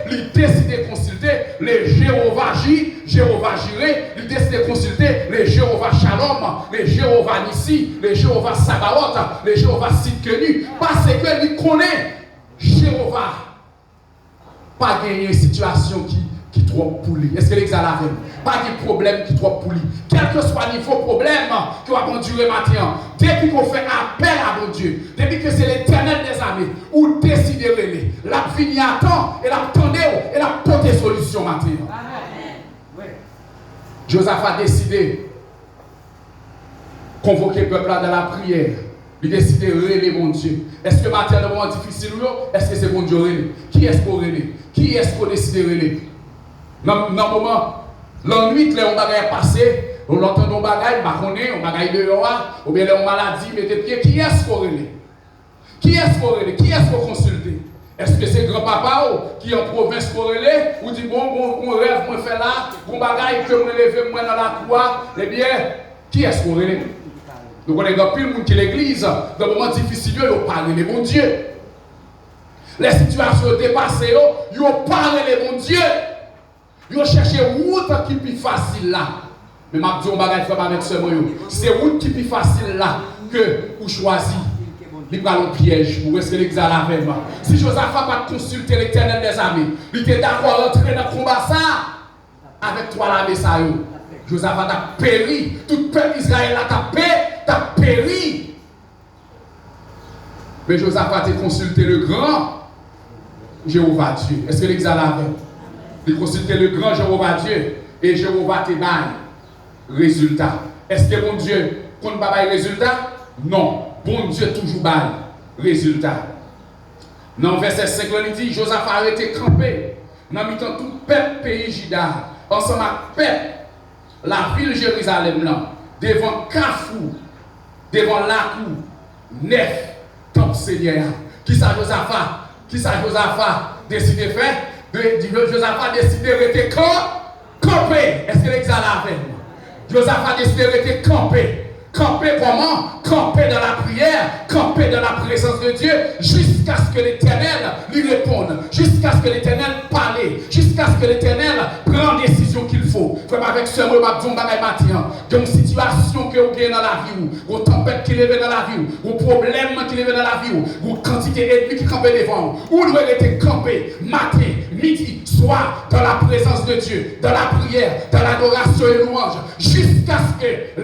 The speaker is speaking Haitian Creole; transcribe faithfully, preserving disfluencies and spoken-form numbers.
Li deside konsilte le Jewova Ji, Jewova Jire, li deside konsilte le Jewova Shalom, le Jewova Nisi, le Jewova Sabaot, le Jewova Tsidkenu, paske li konnen Jewova pa genyen sitiyasyon ki, ki twòp pou li. Èske legliz la avè m? Pa gen pwoblèm ki twòp pou li. Kèlkeswa nivo pwoblèm ke w ap andire maten an, depi ke w fè apèl a Bondye, depi ke se Letènèl dèzame, ou deside rele, l ap vini a tan e l ap tande w e l ap pote solisyon maten an. Jozafa deside konvoke pèp la nan lapriyè. Li deside rele Bondye. Èske maten an, nan moman difisil ou yo, èske se Bondye w rele? Kiyès ke w rele? Kiyès ke w deside rele? Nan, nan moman lannwit, lè yon bagay ap pase, lè w tande yon bagay, m pa konnen, yon bagay deyò a, oubyen lè yon maladi mete pye, kiyès ke w rele? Kiyès ke w rele? Kiyès ke w konsilte? Èske se granpapa w ki an pwovens ke w rele? Ou di, bon, bon, gon rèv mwen fè la, gon bagay ke mwen leve m wè nan lakou a, ebyen, kiyès ke w rele? Nou konnen gen anpil moun ki legliz, nan moman difisil yo, yo pa rele Bondye. Lè sitiyasyon yo depase yo, yo pa rele Bondye. Yo chèche wout ki pi fasil la. Men m ap di yon bagay, frè m avèk sè mwen yo. Se wout ki pi fasil la ke ou chwazi, li pral yon pyèj pou ou. Èske legliz la avè m? Si Jozafa pa t konsilte Letènèl dèzame, li te dakò rantre nan konba sa a avèk twa lame sa yo. Jozafa t ap peri, tout pèp Izrayèl la t ap pe, t ap peri. Men Jozafa te konsilte le gran Jewova Dye. Èske legliz la avè m? Li konsilte le gran Jewova Dye e Jewova te bay rezilta. Èske Bondye konn pa bay rezilta? Non. Bondye toujou bay rezilta. Nan vèsè senk lan, li di, Jozafa rete kanpe nan mitan tout pèp peyi Jida, ansanm ak pèp lavil Jerizalèm lan, devan kafou, devan lakou nèf tanp Senyè a. Kisa Jozafa, kisa Jozafa deside fè? De, di, Jozafa deside rete kan, kanpe. Èske legliz la avè m? Jozafa deside rete kanpe. Kanpe kòman? Kanpe dans la prière, kanpe dans la présence de Dieu, jiskaske Letènèl li reponn, jiskaske Letènèl pale, jiskaske Letènèl pran desizyon qu'il faut. Frè m avèk sè m, mwen ap di yon bagay maten an. Gen yon sitiyasyon ke ou gen nan lavi w, yon tanpèt ki leve nan lavi w, yon pwoblèm ki leve nan lavi w, yon kantite ènmi ki kanpe devan w. Ou dwe rete kanpe maten, midi, swa, dans la présence de Dieu, dans la prière, dans l'adoration et louange, jiskaske